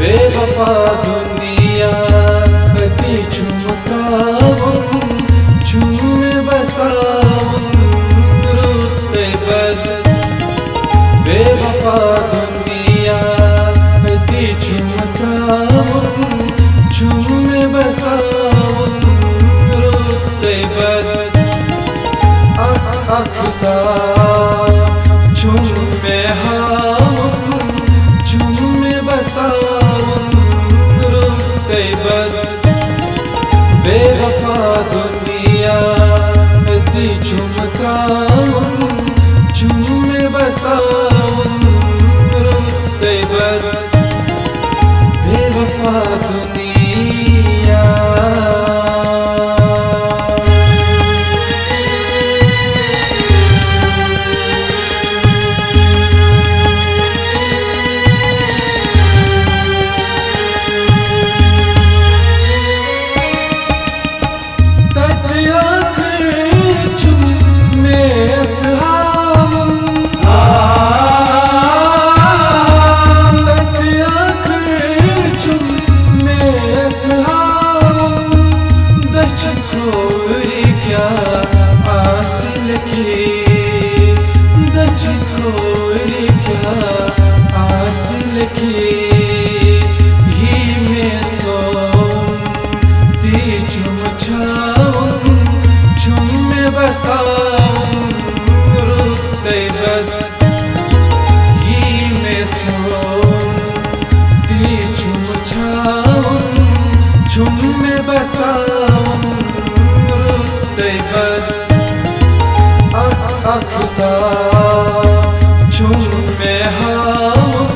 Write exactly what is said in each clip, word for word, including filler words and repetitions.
بے وفا دنیا، أتی چھُم ترٛاوُن، چھُم مےٚ بساوُن رُت تہٕ بد۔ بے وفا دنیا، أتی چھُم ترٛاوُن، چھُم مےٚ بساوُن رُت تہٕ بد۔ اکھ اکھ سا چھُم مےٚ ہاوُن، چھُم مےٚ بساوُن رُت تہٕ بد۔ بے وفا دنیا، أتی چھُم ترٛاوُن، چھُم مےٚ بساوُن رُت تہٕ بد۔ بے وفا دنیا۔ تتہِ ٲخٕر چھُم میتھ ہاوُن۔ آ، تتہِ ٲخٕر چھُم میتھ ہاوُن۔ دٔچھِ کھوورِ کیٛاہ آسہِ لیکھِتھ، دٔچھِ کھوورِ کیٛاہ آسہِ لیکھِتھ، یی مےٚ سوم۔ تی چھُم چھاوُن، چھُم مےٚ بساوُن رُت تہٕ بد۔ یی مےٚ سوم، تی چھُم چھاوُن، چھُم مےٚ بساوُن رُت تہٕ بد۔ اکھ اکھ سا چھُم مےٚ ہاوُن،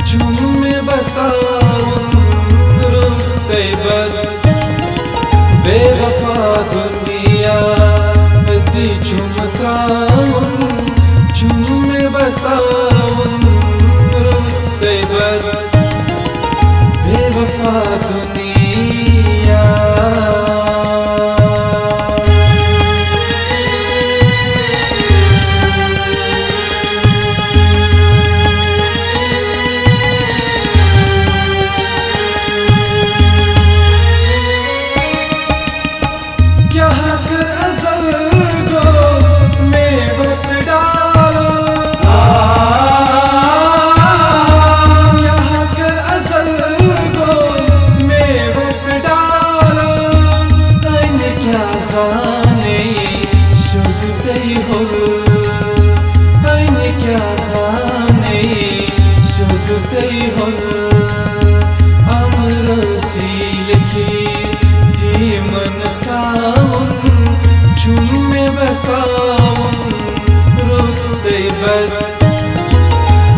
چھُم مےٚ بساوُن رُت تہٕ بد۔ بے وفا دنیا، أتی چھُم ترٛاوُن، چھُم مےٚ بساوُن رُت تہٕ بد۔ بے وفا دنیا۔ کیٛاہ کٔر ازل گوٚو مےٚ وتہٕ ڈالان۔ آ، کیٛاہ کٔر ازل گوٚو مےٚ وتہٕ ڈالان۔ أنۍ کیٛاہ زانے شُد تہٕ ہوٚل۔ أنۍ کیٛاہ زانے شُد تہٕ ہوٚل۔ امرٲژی لیکھِتھ تِمن ساوُن، چھُم مےٚ بساوُن رُت تہٕ بد۔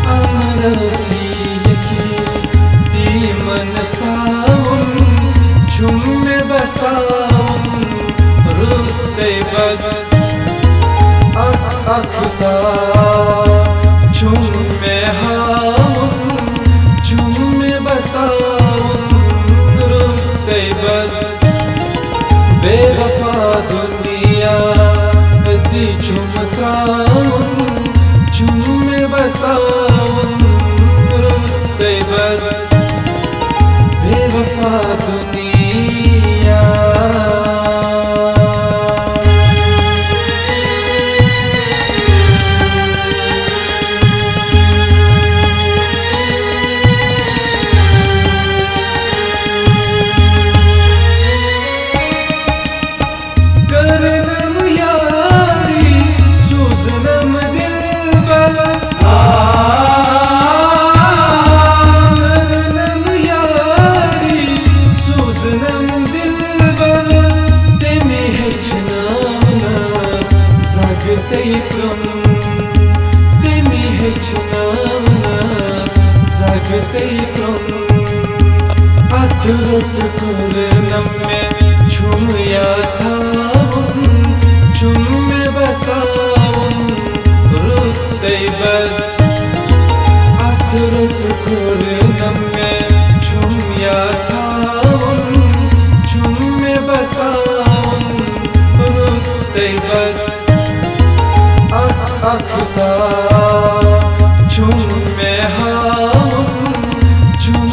امرٲژی لیکھِتھ تِمن ساوُن، چھُم مےٚ بساوُن رُت تہٕ بد۔ اکھ اکھ سا چھُم مےٚ ہاوُن، چھُم مےٚ بساوُن رُت تہٕ بد۔ بے وفا دنیا، أتی چھُم ترٛاوُن، چھُم مےٚ بساوُن رُت تہٕ بد۔ بے وفا دنیا۔ کٔرنم یاری، سوٗزنم دلبر۔ آ، کٔرنم یاری، سوٗزنم دلبر۔ تٔمی ہیٚچھنٲونس زگتے پرٛون۔ تٔمی ہیٚچھنٲونس زگتے پرٛون۔ اتھ رُت کوٚرنم مےٚ، چھُم یاد تھاوُن، چھُم مےٚ بساوُن رُت تہٕ بد۔ اتھ رُت کوٚرنم مےٚ، چھُم یاد تھاوُن، چھُم مےٚ بساوُن رُت تہٕ بد۔ اکھ اکھ سا چھُم مےٚ ہاوُن، چھُم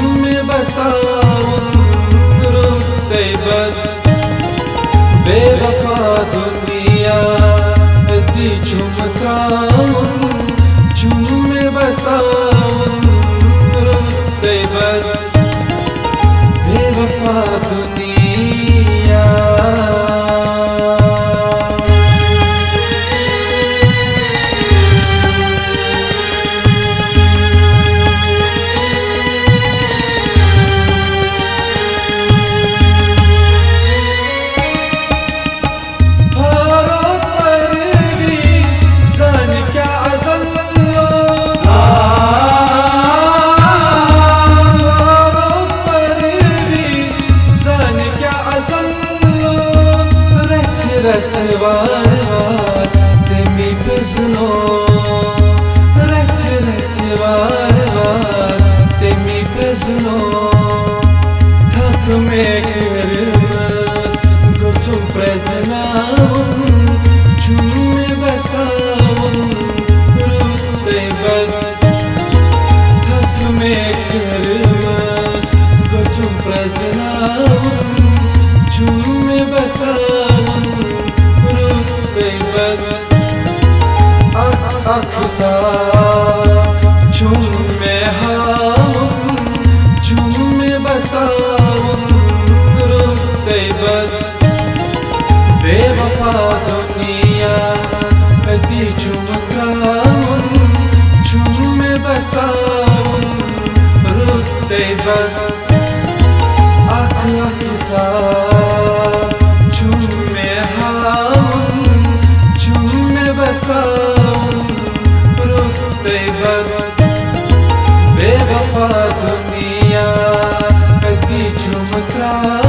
اکھ اکھ ساتھ چھُم مےٚ ہاوُن، چھُم مےٚ بساوُن، رُت تہٕ بد، بے وفا دُنیا، أتی چھُم ترٛاوُن۔